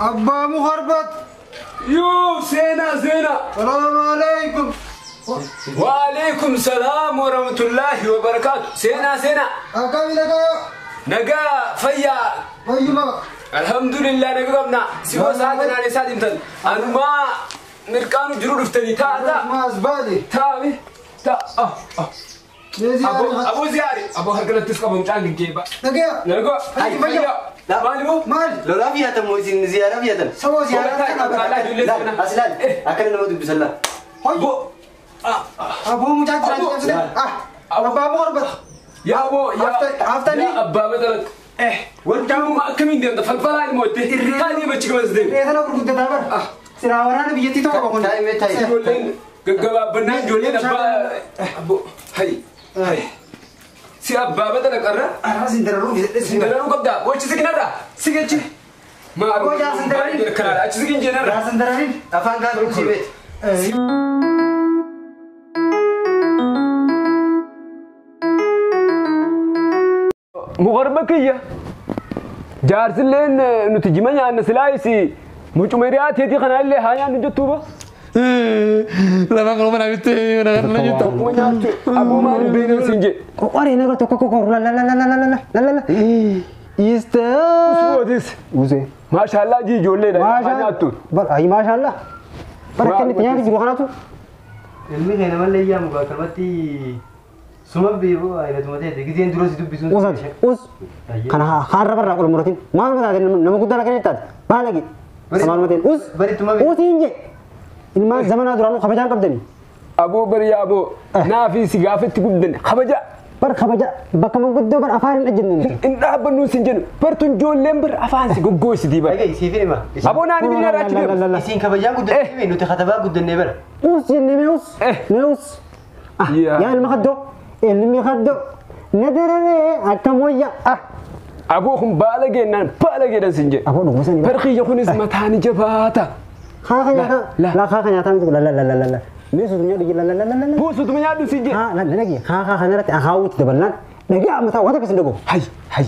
Abbaa Muharbat. Yoo seenaa seenaa. Salaamu alaikum. Waalaikum salaam wa rahmatullahi wa barakaatu. Seenaa seenaa. Akkami nagaa? Nagaa fayyaa. Fayyuma. Alhamdulillah nagaa qabna. Siboo sa'aatiin isaa deemtan. Anumaa mirqaanu jiru dhuftanii ta'a ta'a. Maas baade. Taa'ame ta'a. Aboo ziyaari. Aboo harkanattis qabu mucaan gaggeebba. Nagaa. Nagaa. Ay, fayyaa. Maali moo? Maali? Lolaaf yaatan moo isin ziyaaraaf yaatan? Saboo ziyaaraa kana. As ilaali. Akkana nama dubbisan laa. Hoy. Aboo mucaan jiraachuu qabsiise. Abbaa Muharbat. Yaa aboo yaa. Haftanii. Abbaa Batalak. Wanti akkamiin deemta falfalaa ilmoo itti taa'ee bachi qabas deemu. Reeta na gurguddataa bara. Silaa waraana biyyattii tokko qaba kun. Taa'ee taa'ee. Ijoolleen gaggabaabbannaan ijoolleen abbaa. Aboo hayi hayi. Si abbaa Batalak irra. Arraa sin dararuu fi Sin dararuu qabdaa. Wachi siqinarra siqachi. Maa Aboo yaa sin dararin. Kanaadha achi siqin jeenarra. Yaa sin dararin. Afaan gaafii si beeti. Mugarba kiyya. Jaarsilleen nuti jima nyaanna silaayisi mucumeriyaa teetii kanaallee haa nyaannu jettuuba. Lafa qalma na bitte na kana jettu. Akkuma nyaattu aboo maal beeknan siin jedhe. Qoree nagar tokko tokko la la la la la la la la la. Ista. Usbootis. Usee. Maashaallah ji ijoolleedha haa nyaattu. Bar ayi maashaallah. Bar akka inni nyaati jiru kanatu. Ilmi keenya mallee yaa mukaa kalmatti suma beeku ayinatuma ta'e giseen dura si dubbisuun. Usan us. Kana haarra barraa qola muratiin maal mataa nama guddaa lakkee taate baalagi. Maal mateen us. Barittuma beeku. Usiin je. Ilmaan zamanaa duraanuu kabajaan qabdani. Aboo bari aboo naafi si gaafatti guddanne kabaja. Bar kabaja bakka manguddoo bar afaan hin dhajjennu nuti. Hin dhaabbannu sin jennu bartuun ijoolleen bar afaan si goggoositii bar. Dhaga'i siif hima. Aboo naan himi na raachi deemu. Isin kabajaan guddannee nuti katabaa guddannee bara. Us jennee mee us. Mee us. Yaa ilma kaddoo. Ilmi kaddoo. Na dararee akkam wayya. Aboo kun baala geennaan baala geedhan sin jedhe. Aboo dhuguma sanii. Barqiyya kunis mataan jabaata. Haa nyaataa. La haa nyaataa miti la la la la la. Mee suutu nyaadhu la la la la la. Boo suutu nyaadhu sin jedhe. Haa la dhagi haa haa kanarratti akaawuutti dabalnaan dhagi amataa waan akkas hin dhagu. Hay hay.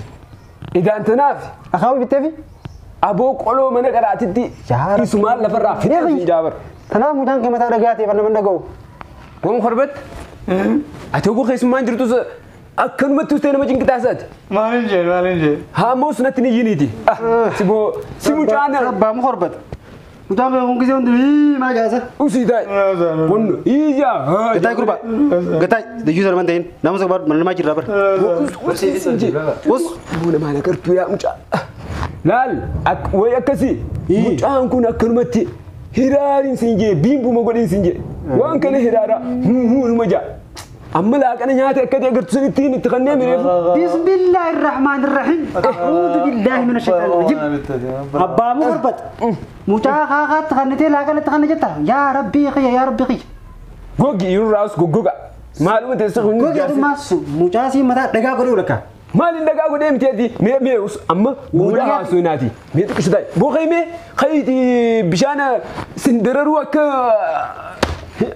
Idaan tanaaf. Akaawuu bitteefi. Aboo qoloo mana qaraatitti isumaan lafarraa fidee sin jaabar. Tanaaf mucaan kee mataa dhagaa ta'e nama dhaga'u. Goon korbetti. Ati oguu keessummaan jirtus akkanumatti ustee nama cinqitaasaati. Maalin jee maalin jee. Haa ammoo sunatti ni yiniiti. Si boo si mucaan. Abbaa Muharbat. Mucaan kun gisee hundi maal jaasa? Usii taa'e. Wanno iyyaa. Gataa gurbaa. Gataa dayyuu sana ta'in nama saba namaa jirra bara. Us. Buna maal agartuu yaa mucaa. Laal wayi akkasii mucaan kun akkanumatti hiraariin siin jee biimbuma godhiin siin jee waan kana hiraara huunuma jaa. Amma laaqana nyaata akkati agartu sanittiin itti kanneen mireefu. Bismillaahi rahmaani rahiim. A'uudhu billaahi mina shaytaani rajiim. Abbaa Muharbat. Mucaa haaqaatti kannitee laaqana itti kanna jetta. Yaa Rabbii qiyya yaa Rabbii qiyya. Gogi irraas goggoga. Maaluma teessa kun. Gogi adummaa mucaa sii mataa dhagaa godhuu lakka. Maaliin dhagaa godhee miti ati mee mee amma booda haasoo naati. Mee xiqqishu taa'e. Booqee mee kayiiti bishaan sindararuu akka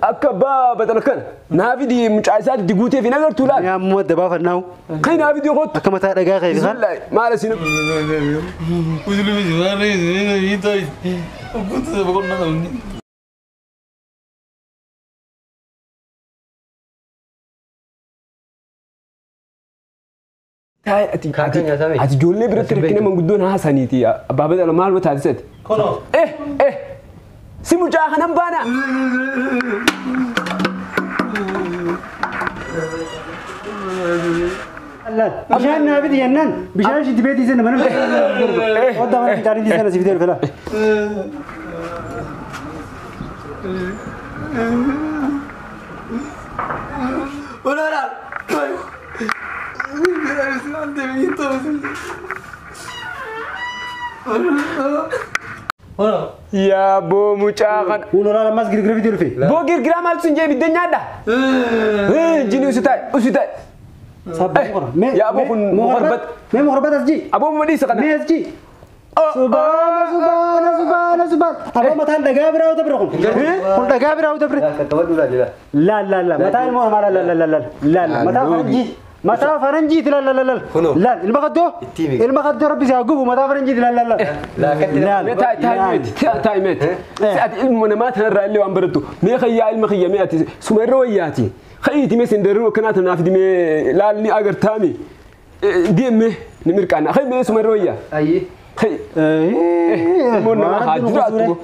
akka abbaa Batalakkan naafi di mucaa isaatti diguutee fi nagartuu laal. Yaa ammoo adda baafannaahu. Kai naafi di kottu. Akka mataa dhagaa ka'e kan. Maal isin. Ati ati ijoollee biratti rakkina manguddoon haasaniiti abbaa Batala maal taasisati. Kono. Si mucaa kanan baana. Bishaan naa fidi jennaan bishaan shi dibee dhiisee nama nama. Wadda mana fincaanii dhiisee na si fidee dhufe laa. Yaa boo mucaa kana. Unoraa ammas girgira fidee dhufe. Boo girgiraa maaltu sin jee biddeen nyaadha. Jini usi taa'e usi taa'e. Yaa boo kun muharbat. Mee muharbat as ji. Aboo madhiisa kana. Mee as ji. Subhaana subhaana subhaana subhaana. Aboo mataan dhagaa biraa uta bira kun. Kun dhagaa biraa uta bira. La la la mataa ilmoo namaa la la la la la la mataa kana ji. Mataa faranjiiti laal laal laal. Laal ilma kaddoo. Ilma kaddoo rabbi si haa gubu mataa faranjiiti laal laal laal. Taayimeet. Ati ilma namaa tanarraa illee waan barattu. Mee kayyaa ilma kiyya mee ati suma irra wayyaati. Kayiiti mee senderuu akkanaa tanaaf dimee laal ni agartaami. Deemee ni mirqaana. Kayi mee suma irra wayyaa. Kayi. Ilmoon namaa haa jiraatu.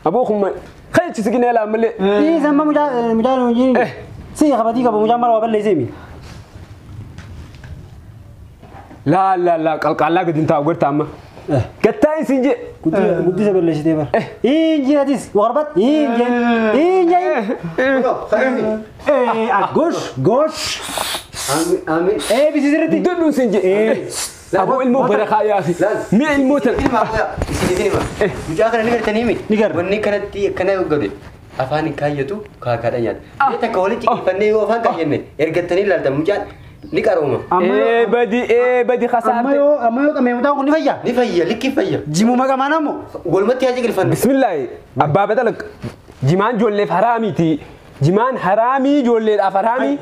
Aboo kuma kayi chisigina laa malee. Ii samma mucaa wajjin. Si qabatii qabu mucaan mara waa balleesseemi. La la la qalqallaa gadi hin taa'u garta amma. Gattaa isin je. Guddisa balleessitee bara. Injiratis warbat injin injin. Gosh gosh. Amiin. Bisisirratti. Dudduun isin je. Aboo ilmoo barakaa yaafi. Mi'a ilmoo tan. Isin hima. Mucaa kana ni gartanii mi? Ni garra. Wanni kanatti akkana godhe. Afaan hin kaayyatu kaakaadha nyaata. Mee takka walitti qixxifannee yoo afaan kaayyanne ergattanii ilaaltan mucaan ni qarooma. Badi khasaarte. Amma yoo qamee mucaan kun ni fayya. Ni fayya likki fayya. Jimuma qamaan ammoo. Walumatti haa ciqilfannu. Bismillaahi abbaa badala jimaan ijoolleef haraamiiti. Jimaan haraamii ijoolleedhaaf haraamii.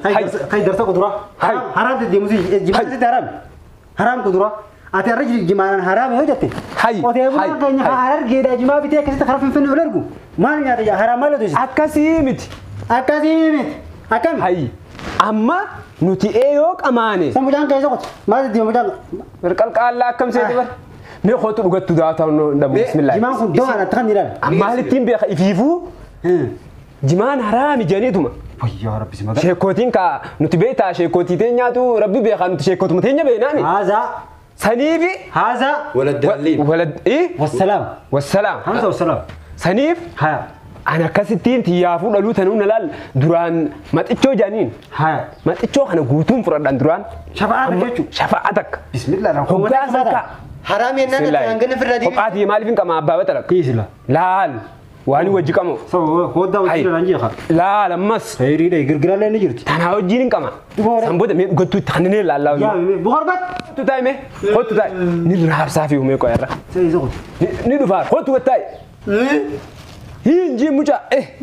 Hay darsa kuduraa. Haraam deddeemusi jimaan sitti haraami. Haraam kuduraa. Ati har'a jimaan haraami yoo jette. Qotee bulaan keenya harargeedha jimaa bitee akkasitti karaa finfinnee ol ergu. Maal nyaata jaa haraam maal hojjetu? Akkasii miti. Akkasii miti. Akkami? Hay amma nuti yoo qamaane. San mucaan keessa qotu. Maal deddeemu mucaan? Qalqaallaa akkam seeti bar. Mee kootu dhugattu daataa dhabu bismillaahi. Jimaan kun do'aan akka kan jedhan. Maalittiin beeka ifiifuu jimaan haraami jedhaniituma. Wayyaa rabbi si magaa. Sheekootiin kaa nuti beektaa sheekootii teenyaatu rabbi beekaa nuti sheekootuma teenya beeknaani. Haazaa. Saniifi. Haazaa. Waladaalliin. Walad. Wassalaam. Wassalaam. Hamza wassalaam. Saniif. Haya. Ana akkasittiin xiyyaafuu dhaluu tanuu na laal duraan maxichoo jedhaniin. Haya. Maxichoo kana guutuun fudhadhan duraan. Shafa'aa takka jechuudha. Shafa'aa takka. Bismillah. Hoggaa takka. Haraami ennaan hangana firraa deebi. Kophaatii maaliif hin qama abbaa batara? Kiisila. Laal. Waan wajji qamu. Hoddaa wajji lalaan jeeqa. Laal ammas. Hiriidha girgiraallee ni jirti. Tanaa wajjiin hin qama. San booda mee dhugattuu itti kanneen laallaa. Yaa bukarbat. Kottu taa'e mee kottu taa'e ni raabsaa fi humee qo'eerra. Ni dhufaa kottu taa'e. Hinji mucaa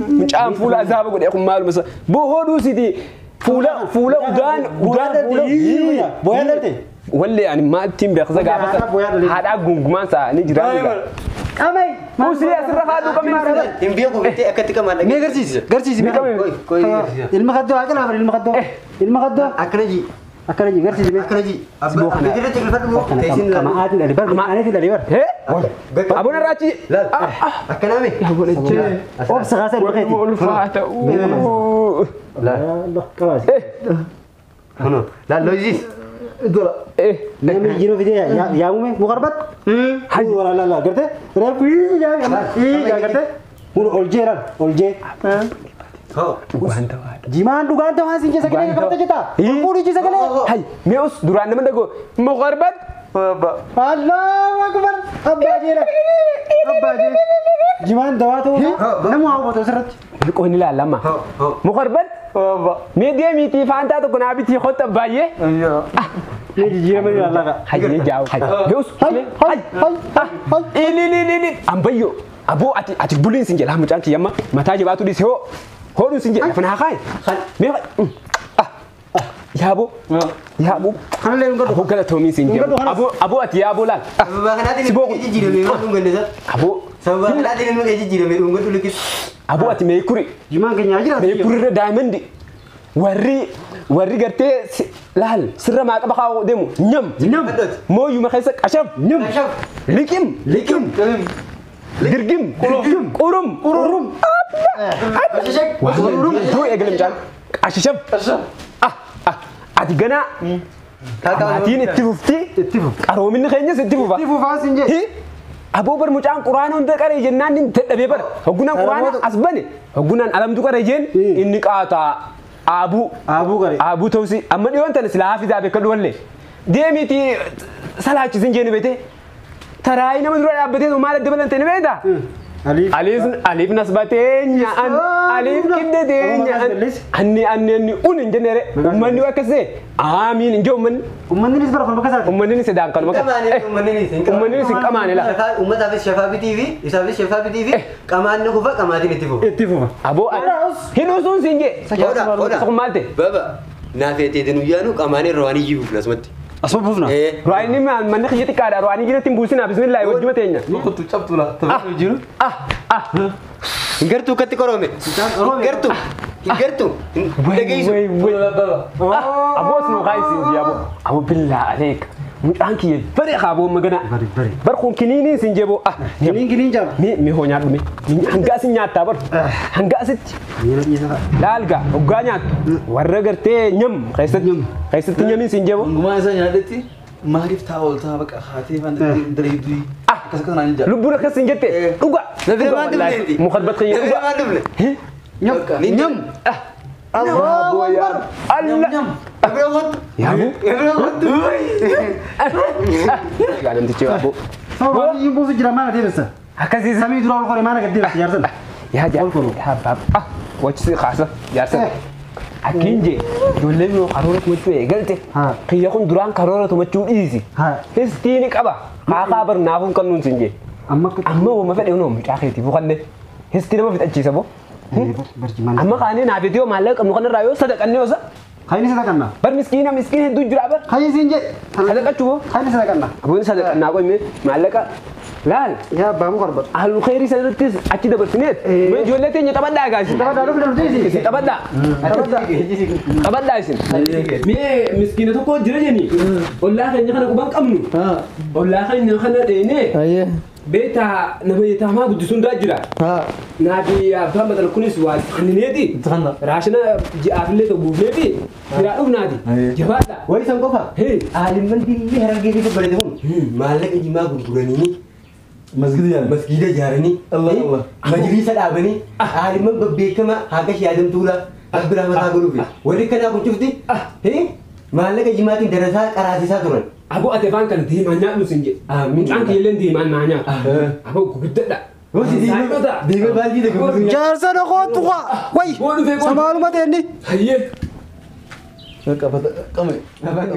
mucaan fuula azaaba godhee kun maaluma isa bohoo dhuusiti fuula fuula udaan udaan fuula. Booyaa dhalte. Wallee ani maaltiin beeksisa gaafa haadhaa gungumaan isaa ni jira. Qamai. Usii asirra faaduu qamee. Hin beeku bittee akkatti qamaan Mee garsiisi garsiisi. Ilma kaddoo haa qalaa ilma kaddoo. Ilma kaddoo. Akkana ji. Akkana ji garsiisi mee. Akkana ji. Abbaa jirra ciqilfadhu moo teessin laal. Qama'aatiin dhali bar qama'aatiin dhali bar. Aboon irraachi. Laal. Akkana mee. Obsa kaasa ilma keeti. Ulfaata. Laal qabaasi. Kuno laal loojis. Namni jiru fidee yaamume mukarbat. Hay wala la la garte. Reef yaa garte. Kun ol jee laal ol jee. Jimaan dhugaan ta'uu siin keessa galee qabata jetta. Fuudhu keessa galee. Hay mee us duraan nama dhagoo mukarbat. Allahu akbar. Abbaa jee laal. Abbaa jee. Jimaan dawaa ta'uu nama hawwatu asirratti. Biqoon ilaalama. Mukarbat. Mee deemiitii faantaa tokko naa bitii qotta baay'ee. Mee jijjiirama ni ilaallaa. Hayyee jaawu. Beus. Hay hay hay hay. Ili ambayyo aboo ati ati buliin sin jedha mucaan kiyya mataa jabaatu dhiise hoo hoodhuun sin jedha afaan haa kaaye. Mee yaaboo yaaboo. Kanallee hin godhu. Aboo galatoomii sin jedha aboo aboo ati yaaboo laal. Sababa kanaatiin ilmi jijjiirame maal dhunganne isa? Aboo. Sababa kanaatiin ilmi jijjiirame dhungadhu likkis. Aboo ati meekuri. Jimaan keenya jiraatu. Meekuri irra daayimandi. Warri gartee laal sirra maaqa baqaa deemu nyam. Nyam. Mooyyuma keessa qasham. Nyam. Liqim. Liqim. Dirgim. Dirgim. Qurum. Qurum. Qurum. Duu eegale mucaan. Qashisham. Ati ganaa. Maatiin itti fufti. Itti fufa. Qaroominni keenyas itti fufa. Itti fufaa siin jee. Aboo bar mucaan quraana hunda qaree jennaan inni dadhabee bara. Hoggunaan quraana as bane. Hoggunaan alamtu qaree jeen inni qaataa. Abuu. Abuu qaree. Abuu ta'usi amma dhiyoon tana silaa hafizaa beekadhu wallee. Deemiitii salaachisin jeeni beete. Taraayii nama dura dhaabbatee maal adda balante ni beektaa? Aliif. Aliif nasbatee nyaa'an. Aliif qibdatee nyaa'an. Anni anni anni un hin jenne uummanni akkasii aamiin hin jiru uummanni. Uummanninis bara kan bakka isaati. Uummanninis sedaan kan bakka. Uummanninis hin qamaane laa. Uummataafis shafaa bitii fi isaafis shafaa bitii fi qamaanni kufa qamaatiin itti fufa. Itti fufa. Aboo hin usuun siin jee. Oda oda. Kun maal ta'e? Baba. Naafeetee nuyyaanu qamaanii rawaanii jibuuf asumatti. Asuma buufna. Ruwaayini manni kiyya xiqqaadha. Ruwaanii jiretti hin buusinaa bismillaahi wajjuma teenya. Kutu cabtu la. Taphatu jiru. Hin gartuu akkatti qoroome. Hin gartuu. Hin gartuu. Hin dhageessu. Aboos nu kaayisiin jiya abo. Abo billaa aleek. Mucaan kiyya bari kaaboo magana. Bar kun kiniiniin sin jeboo. Kiniin jaaba. Mi hoo nyaadhu mi. Hanga asin nyaattaa bar. Hanga asitti. Laalgaa hoggaa nyaattu. Warra gartee nyam keessatti. Keessatti nyamiin sin jeboo. Hungumaa isaa nyaadhetti maaliif taa ol taa baqa haatee faan dalayduu akkas akkas naan jaa. Lubbuun akkas hin jette dhuga. Nafira maan dhufne. Mukadbat kiyya Nafira dhuga. maan dhufne. Nyam. Nyam. Allahu Akbar. Allah. Nyam. Nafira kottu. Yaa Nafira kottu. Gaa namtichi aboo. Sababa hin buusu jira maal adeemsa? Akkasii Samii dura ol koree maal adeemsa jaarsan? yaa jaa yaa baab ah wachi kaasa jaarsan. Akkin jee ijoolleen yoo karoora tumachuu eegalte kiyya kun duraan karoora tumachuu dhiisi. Histiini qaba kaakaa bar naafuun qabnuun sin jee. Amma Amma wama fedhe hunoo mucaa keetii buqanne histi nama fixachiisa boo. Amma kaanee naafeeti yoo maallaqa qabnu kanarraa yoo sadaqanne yoo Khayni sadaqanna. bar miskiina miskiin hedduu jira bar Khayni siin jedhe. sadaqachuu boo. Khayni sadaqanna. Aboon sadaqannaa qoyme maallaqa laal Yaa abbaa muka arbata. ahlul khayrii sanarrattis achi dabarsineet mee ijoollee teenya taphadhaa gaasi. Taphadhaa dhufu dhabdee Isin taphadhaa. Taphadhaa isin. Mee miskiina tokko jira jeni ollaa keenya kana quban qabnu ollaa keenya kana dheenee beektaa nama yetaamaa guddisuun daa jira. Naafi abbaan maxxan kunis waa kannineeti. Raashina ji'aafillee ta'u buufneefi biraa dhufnaati. Jabaadha. Wayi san qofa. Hee. Aalimman dilli harargee keessa barate kun maallaqa jimaa gurguranii Masgida jaaranii. masgiida ijaaranii Allah Allah. majliisa dhaabanii aalimman babbeekamaa haga shiyaadamtuula rabbi rahmataa godhuufi warri kanaa kun cufti maallaqa jimaatiin darasaa qaraasisaa turan. Aboo ati afaan kana deemaan nyaadhu sin jedhe. Mucaan kiyyilleen deemaan naa nyaatu. Aboo guguddadha. Deemee baaldii tokko Jaarsa dhokootu kaa. Wayi. Samaaluma ta'e Hayyee. Qame. Afaan